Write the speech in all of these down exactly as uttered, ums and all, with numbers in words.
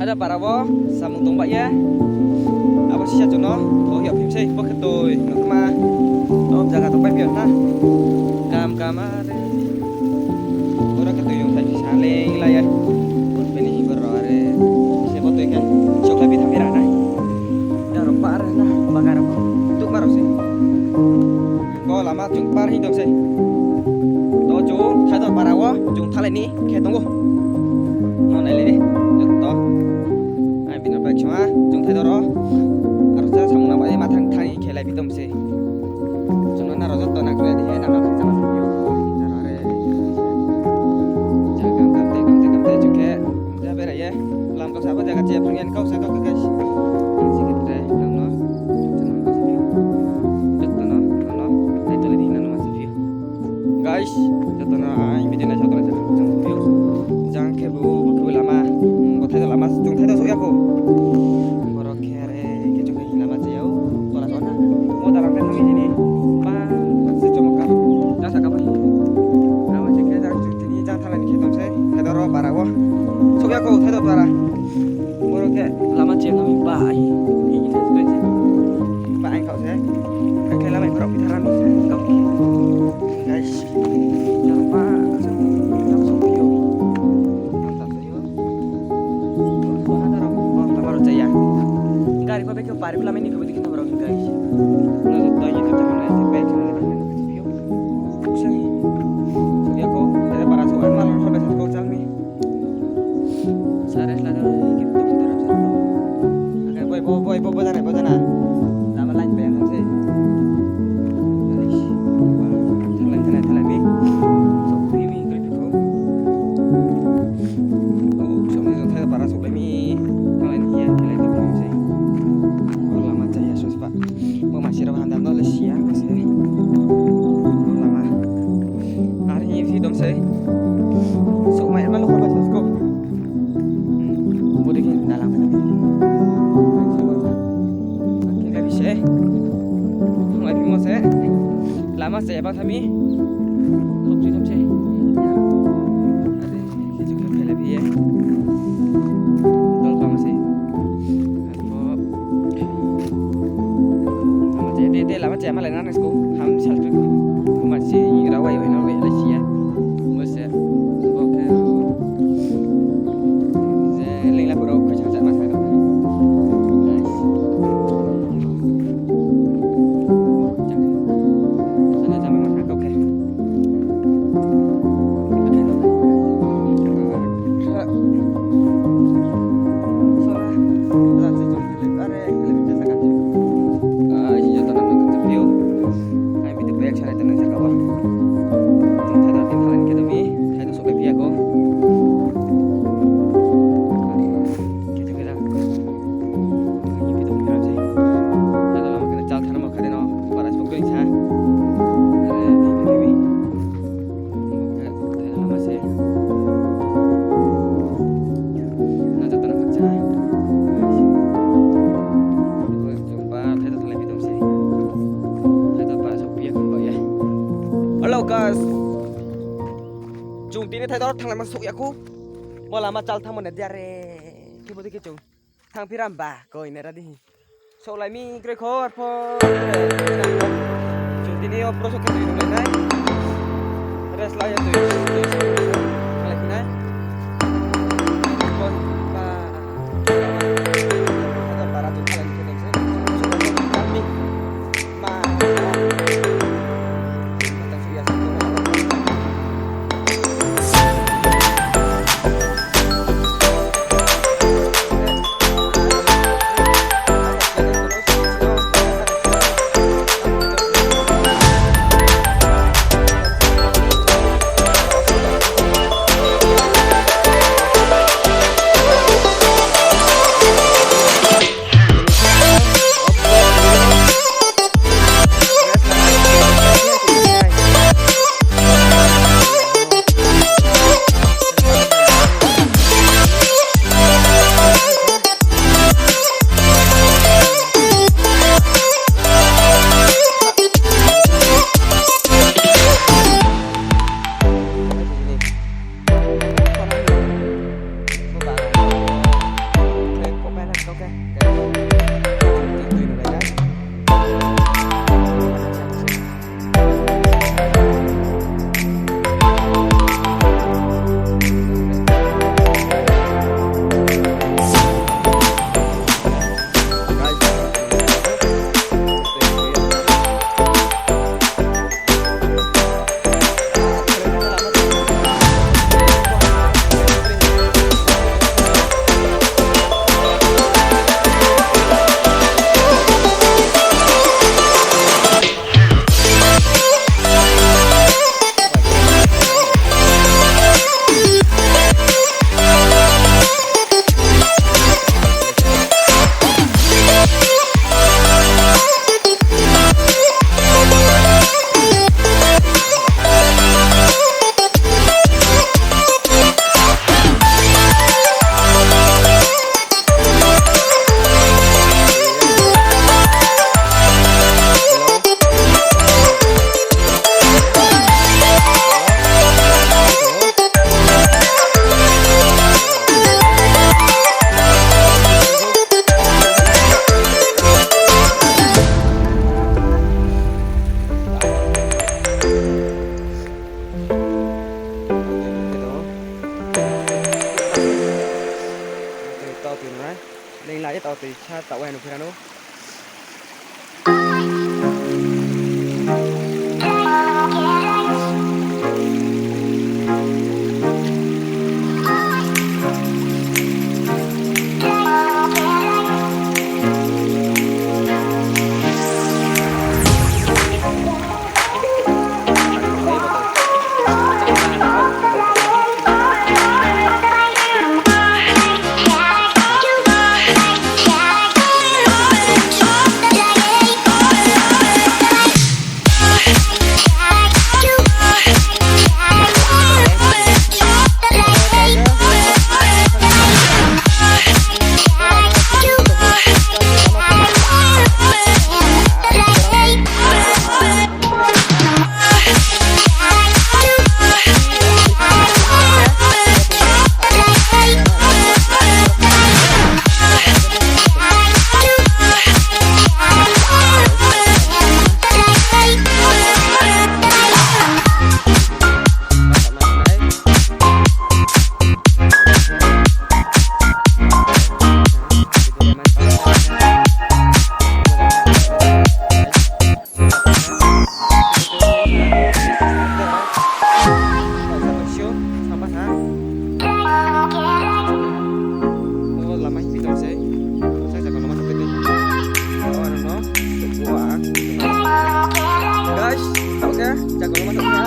Para wo samung tong ba ye. Abo sisa chung no thoi yag phi mi sei, bo khe toi no kma. No jaga tong pai phi ya na. Kam kam are. Oro khe toi yong thai phi sa leng la ye. Bini hibor ro are. Se bo toi khe. Chokhlai phi thang phi ra na. Ya ro par na. Bagar ro. Tuk ma ro se. Bo lama chung par hing tong sei. To chung Thaidor para wo chung thalai ni khe tong ou. No nai le ni. Joto. Ai bini bai chuma chung Thaidor ro. Aro sa samung nang bai ma thang thang khe lai bi tong sei. Chung no naro joto nang khe di he nang no khakchang ma sa phi ou. Naro are. Ja kam kam te kam te kam te chung khe. Ja berai ye. Lam kau sa bo jaga che phang yan kau sa kau khe. Ang si khe tre nang no. Joto no kau sa phi ou. Joto no, no, no. Nai tole di nang no ma sa phi ou. Guys, joto no ang video nai sa tole sa kau sa phi ou. Jang khe bo, bo khe bo lama. Bo Thaidor lama, chung Thaidor souh ya kho. Boro khe are khe chung khe lama che ya ou. Tola so na. Mo dalang khe thang ni jini. Ba, se chomo ka. Ja sa ka ba. Lama che khe jang chung tini jang thalai ni khe tong sei. Thaidor ro para wo. Souh ya kho Thaidor para. Boro khe lama che nang ba ai. Ini khe se. Ba ai kau se. Khe lama khe rok pitharam ni se. Kau. Guys. Jang ba. Jang souh yo. Jang ta yo. Lama ro chaya. Gari ko bek pari lama ni ko bek khe no ro guys. No to ye to tama na se bek khe no le bek khe phi ou. Uksa. Ya ko, ya para so an malo so bek ko chang ni. Sare la do ke to to ro. Oke, boy, boy, boy, boy, boy, jana, boy, jana. Lama line pe ang se. Thalai, thalai, thalai mi. So, mi, mi, kri, kri, kri. Oh, so, mi, so, thalai para so, mi. Thalai ni, ya, thalai to, mi, se. Oh, lama chaya, so, spa. Bo masi rao handam no le sia, masi. Bo lama. Ar hi phi dom se. So mai ma lo ko ba sa ko. Hmm. Bo de ke dalam. Ke le se. Mai phi mo se. Lama se ba thami. Sok si tham se. Are. Khe chung khe phailai phi ye. Tol pama se. Arphuh. Lama chaya, de, de, lama chaya malai nang nai sko. Ham sal tu. Kuma si rao wai wai nang wai lai si ya. Bo se. Bo khe. Je lengla pura koi chang chang ma sa. Guys. Sana jama ma kau khe. Khe tong khe da. Khe tong khe da. Thaidor lama khe chal thanngmo kha de no, para sbo kring sa. Are, khe tong khe mi. Khe thaidor lama se. Na joto no khakchang. Chung pa thaidor thanglai phi tong se. Thaidor pa sokphi ya khe bo ye. Hello guys. Chung tini thaidor thanglai ma sokya khu. Bo lama chal thanngmo na diare. Khe bo de khe chung. Thang phi ram ba, koi nai ra di. Souhlai mi kroi kho, arphuh. Chung tini yo pro so khe tui nunglai nai. Rest la ya tui, tui, tui, tui. Khalai phi nai. Koi, ba. Para chung khalai ni khe tong se. Kami. Ling la ye tao tui sa tao wai no phira no. Guys, okay, jaga lama tong ya.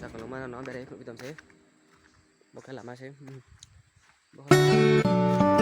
Jaga lama no berai phuh bi tong se. Bo khe lama se. Bo khe lama.